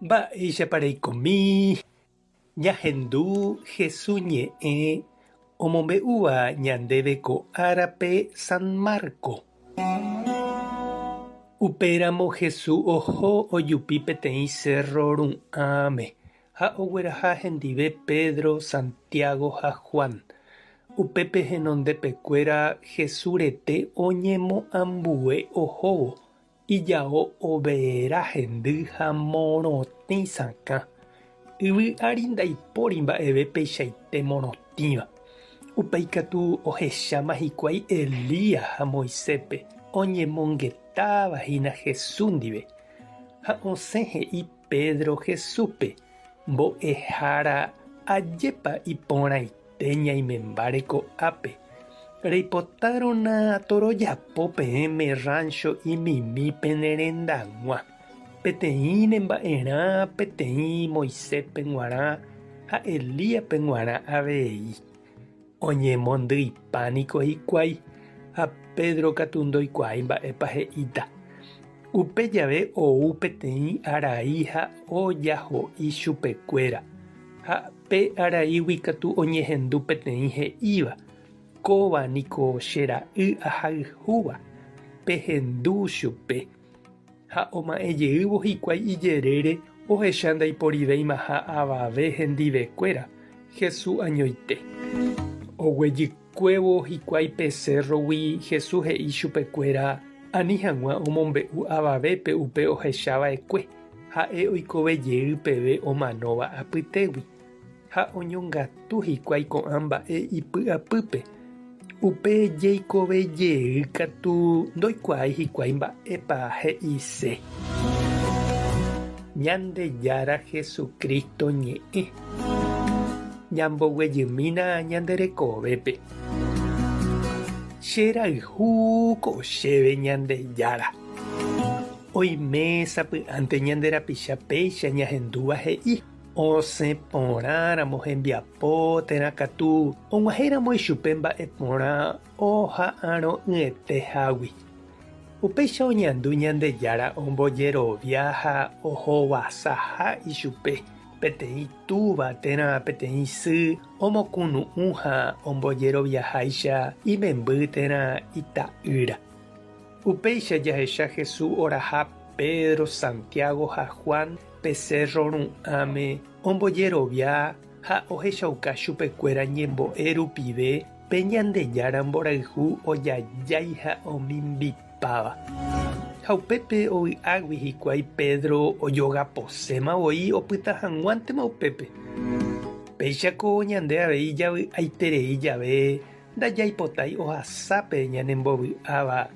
Mba'éichapa reikomi? Ñahendu Jesús ñe'ẽ omombe'úva ñandéve ko árape San Marco. Upéramo Jesús oho ojupi peteĩ sérro ru'ãme ha ogueraha hendive Pedro, Santiago ha Juan. Upépe henondepekuéra Jesús rete oñemoambue ohóvo Ijao overa hendy ha morotĩ sakã. Yvy ári ndaipóri mba'eve peichaite morotĩva. Upéi katu ohecháma hikuái Elías ha Moiséspe oñemongetáva hína Jesús ndive. Ha osẽ he'i Pedro Jesúspe, Mbo'ehára, ajépa iporãite ñaimembáre ko'ápe. Reipotárõna torojapo peẽme ráncho imimi pene rendag̃ua, peteĩ ne mba'erã, peteĩ Moiséspe g̃uarã ha Elíaspe g̃uarã avei. Oñemondyipa niko hikuái, ha Pedro katu ndoikuaái mba'épa he'íta. Upe jave ou peteĩ arai ha ojaho'i chupekuéra, ha pe araígui katu oñehendu peteĩ he'íva, Kóva niko che ra'y ahayhúva, pehendu chupe. Ha oma'ẽ jeývo hikuái ijerére ohecha ndaiporiveimaha avave hendivekuéra, Jesús añoite. Oguejykuévo hikuái pe sérrogui Jesús he'i chupekuéra ani hag̃ua omombe'u avavépe upe ohecha va'ekue, ha'e oikove jey peve omanóva apytégui. Ha oñongatu hikuái ko'ã mba'e ipy'apýpe. Upe jeikove jey katu ndoikuaái hikuái mba'épa he'ise. Ñandejára Jesucristo ñe'ẽ. Ñamboguejymína ñande rekovépe. Che rayhu ko chéve Ñandejára. Oime sapy'ánte ñande rapicha péicha ñahendúva he'i. Osẽ porãramo hembiapo térã katu og̃uahẽramo ichupe mba'e porã oha'arõ'ỹete hágui. Upéicha oñandu Ñandejára ombojerovia ha ohovasaha ichupe, peteĩ túva térã peteĩ sy omokunu'ũ ha ombojeroviaháicha imemby térã ita'ýra. Upéicha jahecha Jesús oraha Pedro, Santiago ha Juan pe sérro ru'ãme ombojerovia ha ohechauka chupekuéra ñembo'e rupive pe Ñandejára mborayhu ojajái ha omimbipáva. Ha upépe ovy'águi hikuái Pedro ojogaposéma voi opyta hag̃uántema upépe. Péichako ñande avei javy'aiterei jave Ndajaipotái ohasa pe ñanembovy'áva,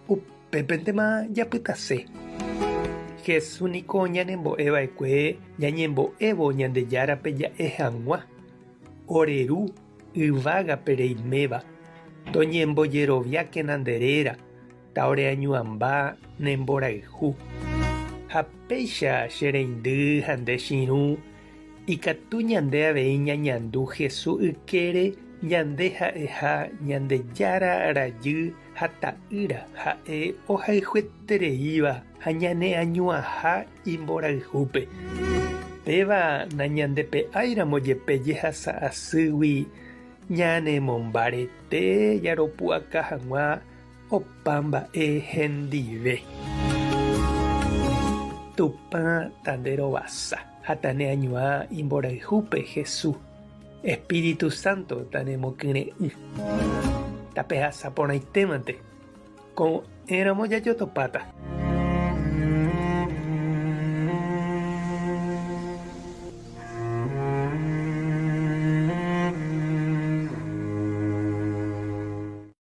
upépentema japytase. Jesús niko ñanembo'e va'ekue ñañembo'évo Ñandejárape ja'e hag̃ua, Ore Ru yvágape reiméva, toñembojeroviákena nde réra, taoreañuãmba ne mborayhu. Ha péicha che reindy ha nde chirũ, ikatu ñande avei ñañandu Jesús ykére ñande ha'eha Ñandejára rajy ha ta'ýra ha'e ohayhuetereíva ha ñaneañuãha imborayhúpe. Péva nañandepe'áiramo jepe jehasa asýgui ñanemombarete jaropu'aka hag̃ua Opa mba'e hendive. Tupã ta nde rovasa ha ta ne añuã imborayhúpe Jesús, Espíritu Santo ta ne mokyre'ỹ. Tapehasa porãitémante, ko'ẽramo jajotopáta.